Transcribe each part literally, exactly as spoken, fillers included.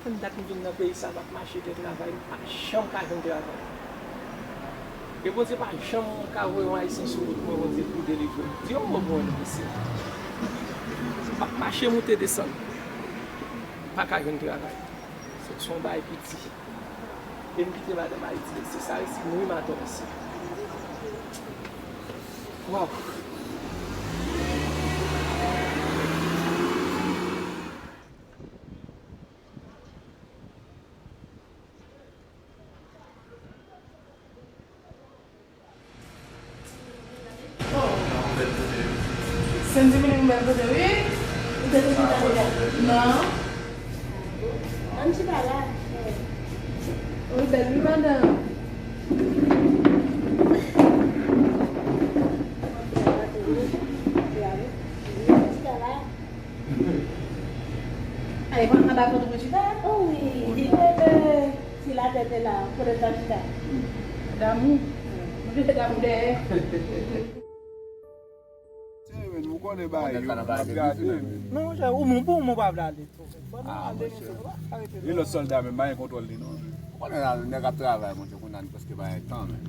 Menm dat m vin nan peyi sa, m ap mache fè travay, m pa janm ka jwenn travay. E Bondye pa janm ka voye yon Ayisyen sou wout mwen, Bondye, pou delivre m. Di yon mo pou mwen non, mesye. M ap mache moute desann, m pa ka jwenn travay. Se, se yon bagay ki di. E m kite madanm Ayiti, mesye. Sa resi mouri m atò, mesye. Waw. Sandy vini pou bèl kote, wi. Ou te vini talè a? Non. Ann chita la. Wi, bèl, wi, madanm. Ann chita la. Ay, pa anba pòt ou chita? Oh wi. Wi. Si la tèt la, kote l ta chita? Damou. Mwen te damou dèyè. Serye, men, ou konnen bagay yo, m ap gade, men. Non, monchè, ou moun pou moun pa vle ale tou. Bon, nou ale, monchè. E lòt sòlda, men, pa gen kontwòl li, non. Ou konnen la, nèg ap travay, monchè, kounye a, li prèske pa gen tan, men.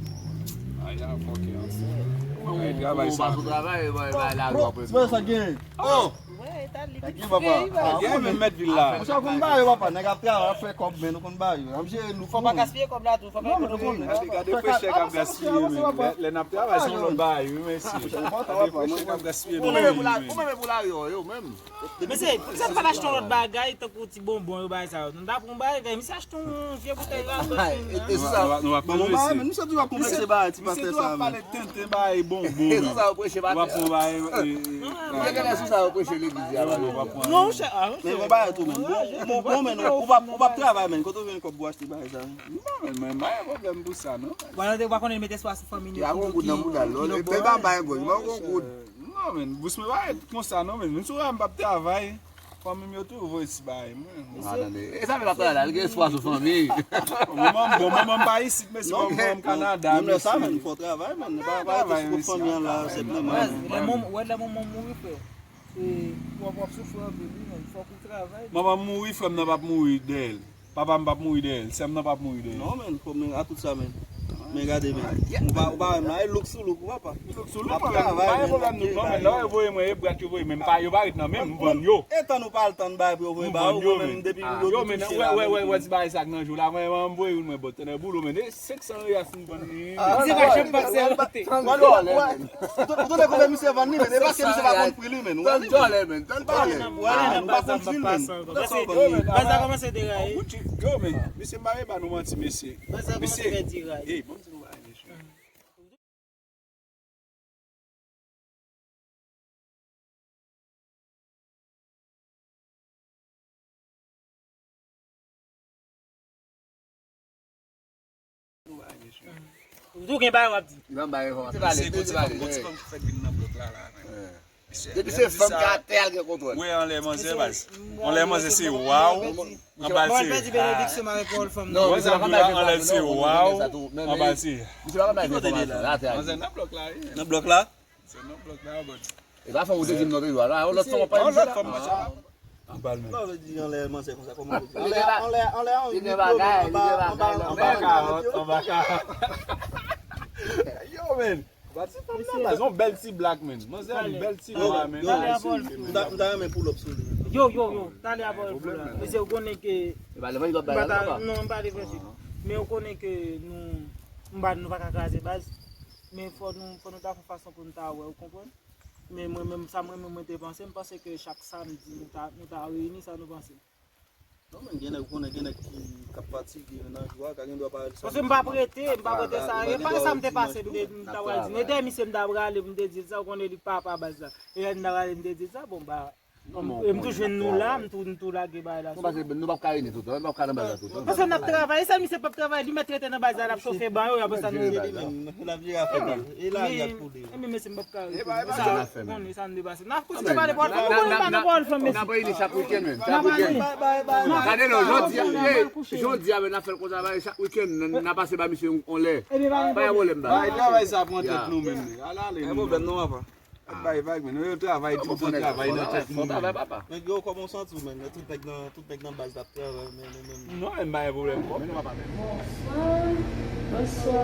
Ay, a, fòk e ansanm. Ou travay sa, travay, e ba, e ba, la, ou ap. Bro, sa gen. Oh! Gen, papa. Ah, gen menm mèt vil la. Monchè, konn ba yo, papa. Nèg ap travay, ap fè kòb, men nou konn ba yo. N ap jere nou. Fò pa gaspiye kòb la tou, fò pa ekonomize. Gade, gade frechè k ap gaspiye, men. Lè, lè n ap travay, se yon lòt bagay, wi, mesye. Gade frechè k ap gaspiye, men. Ou menm pou la, ou menm pou la yo, yo menm. Mesye, poukisa n pa t achte yon lòt bagay, tankou ti bonbon, yo, bagay sa yo? Nou ta pran yon bagay, misye achte yon vye boutèy la, nou ap manje, mesye. Misye toujou ap konplekse bagay, ti pastè sa, men. Tenten bay bonbon, men. Ou ap pran bay, e, e, e. Ou te genlè sou sa yo preche legliz la, non, non, non. Non, chè, ah, men bon bagay tou, men. Bon, bon, bon, men, ou p ap, ou p ap travay, men. Kote w jwenn kòb pou achte bagay sa, men? Non, men, men, pa gen pwoblèm pou sa, non. Bon, nou te pa konnen mete espwa sou fanmi nou. Ya gon goud nan bouda l, lè pa bay goud, pa gon goud. Non, men, bous mwen pa ret konsa, non, men. Menm si w wè m p ap travay. Fanmi m yo tou voye ti bagay mwen. Ah, tande. E sa fè l ap travay la, li gen espwa sou fanmi. Bon, manman, bon, manman m pa isit, mesye, manman m Kanada, mesye. Menm lè sa, men, fò travay, men, nou pa, pa rete sou kont fanmi an la, senpleman. Lè manman, wè, lè manman mouri, frè. E, w ap, w ap soufri anpil, wi, men, fòk ou travay. Manman m mouri, frè m nan p ap mouri dèyè l. Papa m p ap mouri dèyè l, sè m nan p ap mouri dèyè l. Non, men, fò men a tout sa, men. Men gade, men. Ou pa, ou pa wè m la, e look sou look, ou papa. Look sou look, pa gen pwoblèm, nou, non, men lè yo voye mwen, e brat yo voye, men m pa, yo pa ret nan men m, m vann yo. E tann ou pa al tann bagay pou yo voye ba ou, mwen menm, depi yo touche la, wè, wè, wè, ti bagay sa k nan jou la, mwen, mwen, m voye youn mwen bòt, tande boulou, men, e senk san reyal si m vann li. Misye pa janm pase an kote. Ou tande konbyen misye vann li, men, e paske misye pa konn pri li, men. Ou wè li, men. Ou wè li, men, ou pa konn pri l, men. Baz la kòmanse degaje. Yo, men, mesye, m pa vle ba nou manti, mesye. Baz la kòmanse fè diray. Ey, bon, ti nou bagay, mesye. Ou gen bagay w ap di. Li pa bay enfòmasyon. Pale, pale. Depi se fanm ki atè a l gen kontwòl. Wi, anlè manzè, baz. Anlè manzè se waw. Anba l se. Mwen pèdi benediksyon m avèk pawòl fanm nan. Non, misye pa konn bay enfòmasyon, non, misye pa konn bay enfòmasyon. Anba l se. Misye pa konn bay enfòmasyon. Atè a. Manzè nan blòk la, wi. Nan blòk la? Se nan blòk la, baz. E pa fanm ou te di m non toujou a la, yon lòt fanm w ap pale misye la? Anba l menm. Sa w vle di anlè manzè konsa, kòman w vle di? Anlè, anlè, anlè, anlè, anba, anba, anba, anba kawòt, anba kawòt. Yo, men. Ba ti fanm nan, baz, yon bèl ti blak, men. Manzè yon bèl ti nwa, men. M ta, m ta renmen pull up sou li. Yo, yo, yo, talè a pawòl pou la. Mesye, ou konnen ke m pa ta, non, m pa defansi. Men ou konnen ke nou, m pa, nou pa ka kraze baz. Men fò nou, fò nou ta fè fason pou nou ta wè, ou konprann? Men mwen menm, sa mwen menm, mwen te panse, m panse ke chak samdi, nou ta, nou ta reyini, sa nou panse? Non, men gen nèg, ou konnen gen nèg ki, k ap fatige nan jou a, ka gen dwa pa. Paske m p ap rete, m p ap rete sa, e pa sa m te pase, m te, m ta pral di. E dèyè misye m ta prale, m te di l sa, ou konnen li papa baz la. E lè m ta prale, m te di l sa, bon, ba, e m tou jwenn nou la, m tou, m tou lage bagay la sou. Non, paske nou p ap ka rete toutan, nou p ap ka nan baz la toutan. Paske n ap travay, e sèl misye p ap travay, li mèt rete nan baz la, l ap chofe ban yo, apre sa nou rele li menm. L ap jere afè l. E la, li ap koule. E men mesye, m p ap ka rete. Sa, konnen sa m depase. N ap kontinye pale pawòl fanm, nou konnen pa gen pawòl fanm, mesye. N ap reyini chak wikenn, men. Chak wikenn. Gade non, jodi a, jodi a, men, n ap fè l konsa, chak wikenn, n ap pase ba misye yon lè. Pa gen pwoblèm, ba. Bay travay sa pran tèt nou menm. Ala ale, men. Pa gen pwoblèm non, papa. Bay vag, men yo travay tout tan, travay nan tèt moun. Fò travay, papa. Nèg yo, kòman w santi w, men? Tout nèg nan, tout nèg nan baz la ap travay, men, men, men. Non, men m pa gen pwoblèm kòb. Men nou pa pale. Bonswa. Bonswa.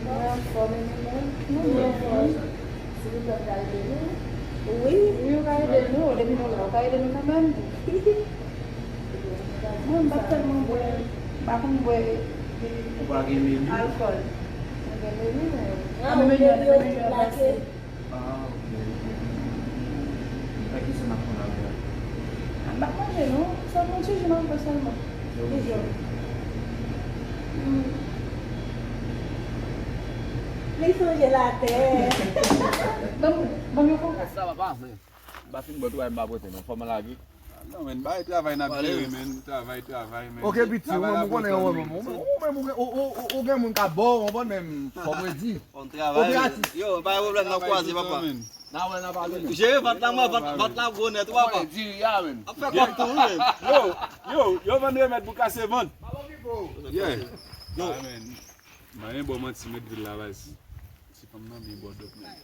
Mwen anfòm, e nou menm? Nou byen anfòm. Silvouplè, w ka ede nou? Wi. Wi, w ka ede nou. Depi nou la, w ka ede nou kanmenm? Mwen, m pa tèlman bwè, m pa konn bwè alkòl. Ou pa gen meni? Mwen gen meni, men. Ah, ou gen meni, meni yo lake. Ah, ok. Ak kisa n ap pran avè a? M p ap manje, non. Sèlman ti ji m ap bwè sèlman. Toujou. Hmm. Li sonje latè. Ban m, ban m yon koka. Sa va pa vre. M pa fin bwè tou, m pa pote, non. Fò m lage. Non, men, bay travay n ap jere, men. Travay, travay, men. Ok, piti, ou menm ou konnen, ou menm, ou menm, ou gen, ou, ou, ou, ou gen moun k ap ba w, ou konprann, men fò mwen di. On travay. Yo, pa gen pwoblèm, n ap kwaze, papa. N a wè, n a pale, men. Jere vant la, mwen, vant, vant la gwo nèt, wi, papa. Diri a, men. Ap fè kòb tou, wi, men. Yo, yo, yo vann remèd pou kase vant. Yeah. Yo. Amen. Mwen, bon, manti, met vil la, baz. Ti fanm nan byen bòdòp, men.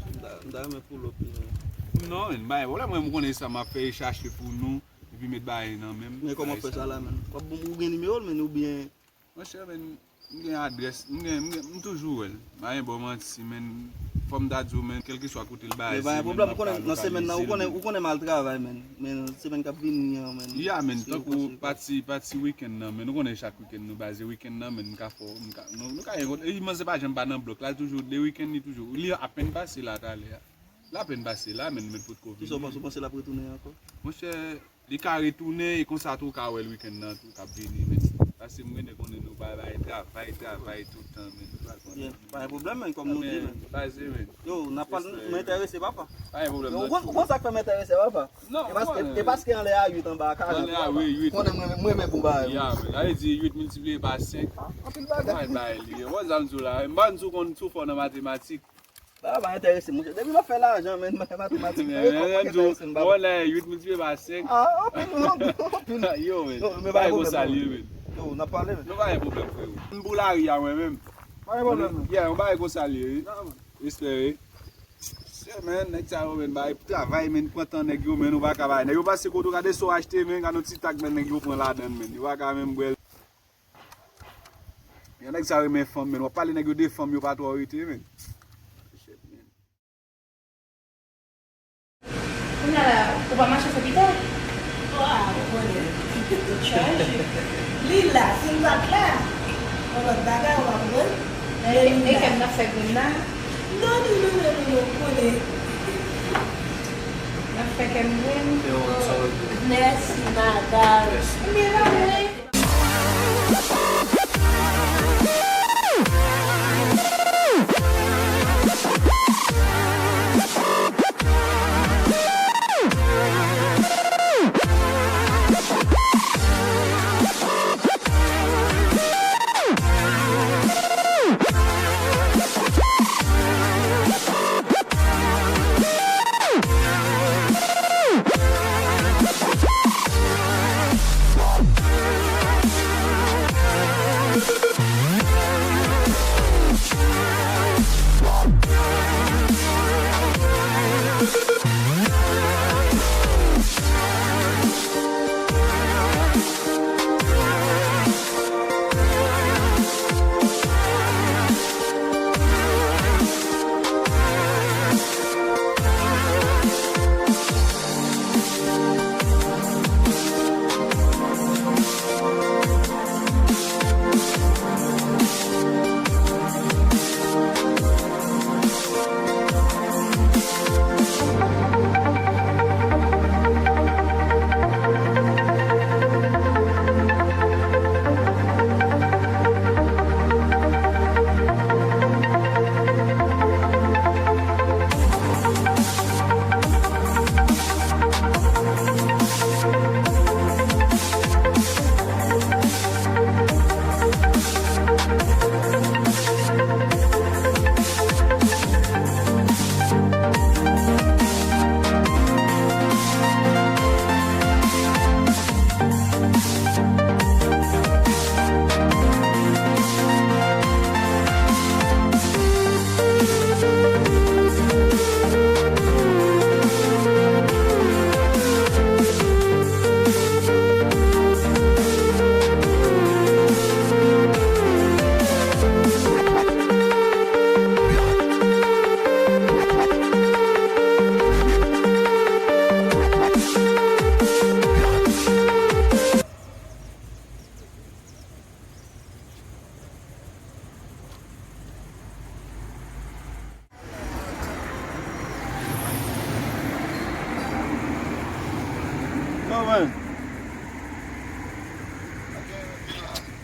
M ta, m ta renmen pull up, men. Non, men, bay, wala, mwen, m konnen sa, m ap fè e chache pou nou, epi met bagay nan men m. Men kòman w fè sa la, men? W ap ban m, ou gen nimewo l, men, oubyen? Monchè, men, m gen adrès, m gen, m gen, m toujou wè l. M pa gen ba w manti, men, fò m ta di w, men, kèlkeswa kote l baze, men, m ap ka lokalize l, men. Men pa gen pwoblèm, ou konnen, nan semèn nan, ou konnen, ou konnen m al travay, men. Men semèn k ap vini an, men. Ya, men, tankou pati, pati wikenn nan, men, ou konnen chak wikenn nou baze wikenn nan, men, m ka fè w, m ka, nou, nou ka gen kont, e, men se pa janm pa nan blòk la, toujou, de wikenn li toujou, li apèn pase la talè a. L apèn pase la, men, men potko vini. Kisa w panse, ou panse l ap retounen ankò? Monchè, li ka retounen, e konsa tou, ou ka wè l wikenn nan tou, k ap vini, men. Paske m rete konnen nou bay, bay, travay, travay tout tan, men. Ou pa konnen. Byen, pa gen pwoblèm, men, kòm nou di, men. Baze, men. Yo, n ap pale, m enterese, papa. Pa gen pwoblèm, non. Ou konn, ou konn sa k fè m enterese, papa? Non, e paske, e paske anlè a uit anba a karant. Anlè a, wi, uit. Konnen mwen, mwen menm pou bagay. Ya, men, sa vle di uit miltipliye pa senk. Anpil bagay. Anpil bagay li ye. Wè sa m di w la, m pa di w konn sou fò nan matematik. Sa pa enterese m, monchè. Depi m ap fè lajan, men, matematik, men, men, men, enterese m, papa. Wè la, uit miltipliye pa senk. Ah, anpil, anpil, anpil. Yo, men. Yo, men pa gen pwoblèm, non. Yo, n ap pale, men. Nou pa gen pwoblèm, frero. M pou lari a, mwen menm. Pa gen pwoblèm, non. Yeah, yon bagay konsa li ye, wi. Respè, wi. Shit, man, nèg sa yo, men, bay travay, men, pran tan nèg yo, men, ou pa ka bay. Nèg yo pase kote ou gade sa w achte, men, gade yon ti tak, men, nèg yo pran ladan l, men. Yo pa ka menm bwè l. Yon nèg sa renmen fanm, men, w ap pale nèg yo de fanm, yo pa twò rete, men. Shit, man. Kounye a la, ou pa mache sou pita? Waw, konnen. Tout chaje. Li la, si l pa t la, yon lòt bagay, w ap wè. E, e, e kè m nan fè grenn la? Non, non, non, non, non, non, konnen. Nan fè kè m grenn. Mèsi, madanm. Mèsi. Men pa vre.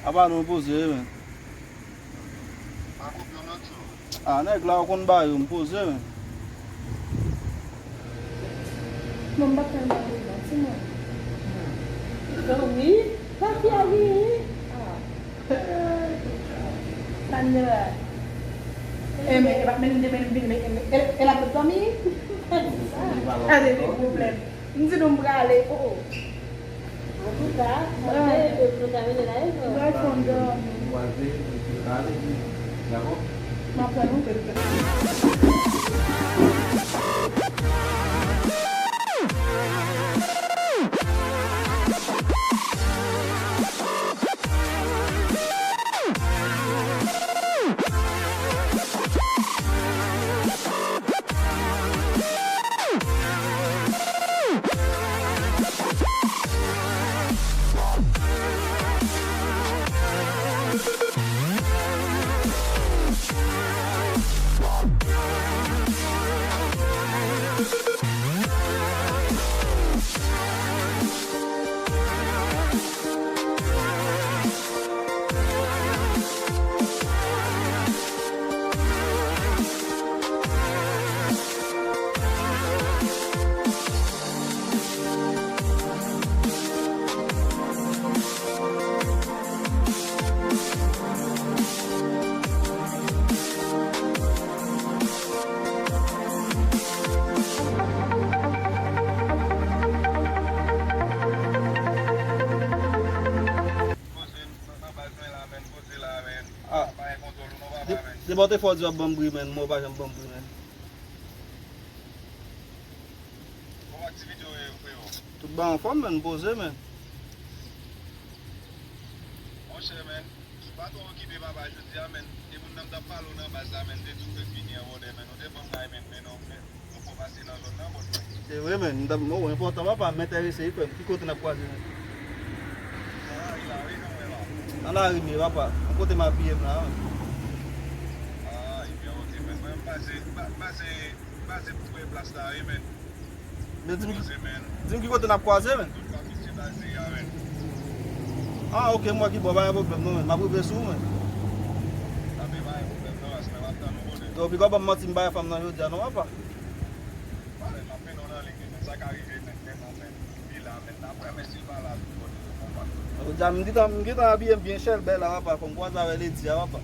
Apa nou poze, men. Pa koup yon lòt jou. Ah, nèg la, ou konn ba yo, m poze, men. Non, m pa fè mal, non, timoun. Dòmi? Pa fè al, wi. Ah. Tande la. E, men, e pa, men, men, men, men, men, e, e l ap dòmi? Gade, gen pwoblèm. M di nou m prale, oh, oh. Antouka, mwen te kontamine la, e vre. Mwen fon dòmi. Kwaze, epi ale, dakò? M ap tann ou. Ah. Depi w te fò di w ap ban m bri, men, mwen w pa janm ban m bri, men. Kòman aktivite w ye, freo? Tout bagay anfòm, men, m poze, men. Monchè, men, m pa twò okipe papa jodi a, men. E moun nan m t ap pale w nan baz la, men, m te di w ke fini an bòdè, men. Ou te ban m bay, men, men non, men. Nou fò pase nan zòn nan, bòt mwen. Se vre, men. M t ap, oh, enpòtan, papa, m enterese, wi, frè m. Ki kote n ap kwaze, men? Nan lari la, wi, nou wè la. Nan lari m ye, papa. Yon kote m apiye m la, wi. Ah, ebyen, oke, men, men, m pase, m pa, m pase, m pase pou prè plas la, wi, men. Men di m ki, di m ki kote n ap kwaze, men. Tout kòm misye pase a, men. Ah, oke, m wè ki bò, pa gen pwoblèm, non, men. M ap rive sou ou, men. Anben, pa gen pwoblèm, non, aswè m ap tann ou, bòdè. Yo, piga w ban m manti, m pa gen fanm nan jodi a, non, papa. Pale, m ap mennen w nan liy, men sa ka rive, men, men, men, men, li la, men, n ap wè, men si l pa la, tout kote, ou konprann. Jodi a, m gentan, m gentan abiye m byen chèlbè la, papa, fò m kwaze avè ledi a, papa.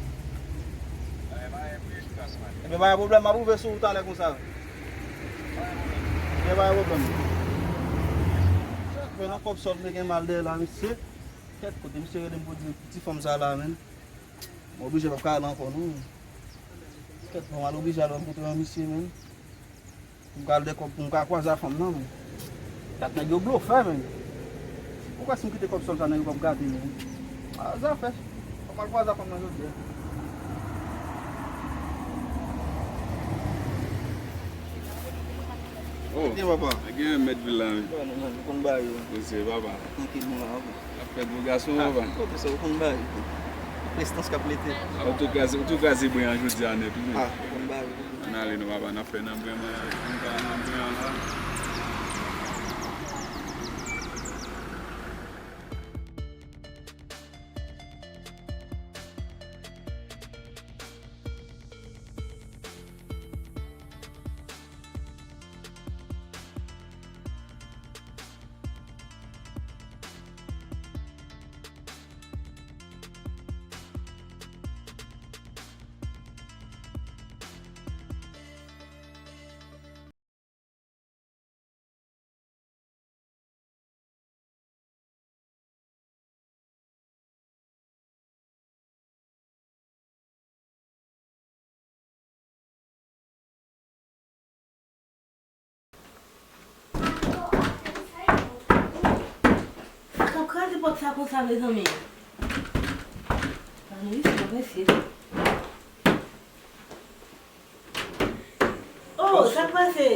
Ebyen, pa gen pwoblèm, jodi a, man. Ebyen, pa gen pwoblèm, m ap rive sou ou talè konsa. Pa gen pwoblèm. Ebyen, pa gen pwoblèm. Men nan kòb sòl, men gen mal dèyè la, mesye. Kèt, kote misye rele m pou di ti fanm sa la, men. M oblije p ap ka al ankò, non. Kèt, bon, m al oblije al rankontre yon misye, men. Pou m ka al dèkò, pou m ka kwaze a fanm nan, men. Dat nèg yo blofè, men. Ou kwè si m kite kòb sòl sa, nèg yo p ap gade, men. A, zafè. Fò m al kwaze a fanm nan jodi a. Oh, gen papa. Gen mèt vil la, men. Bon, nou, nou konn bagay yo. Mesye, papa. Trankil, nou la, papa. L ap fèt, gwo gason, papa. Kote sa, ou konn bagay. Prestans k ap mete. Ou tou kraze, ou tou kraze bren an jodi a nèt, wi. Ah, ou konn bagay. Ann ale non, papa, n ap fè nan bren an, nan bren an la. Sa k ap kraze pòt sa konsa, mezanmi? Ann wi, se mwen mesye. Oh, sa k pase?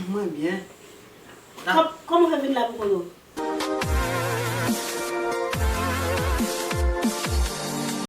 Mwen byen. Kòm-, kòman w fè vin la pou kont ou?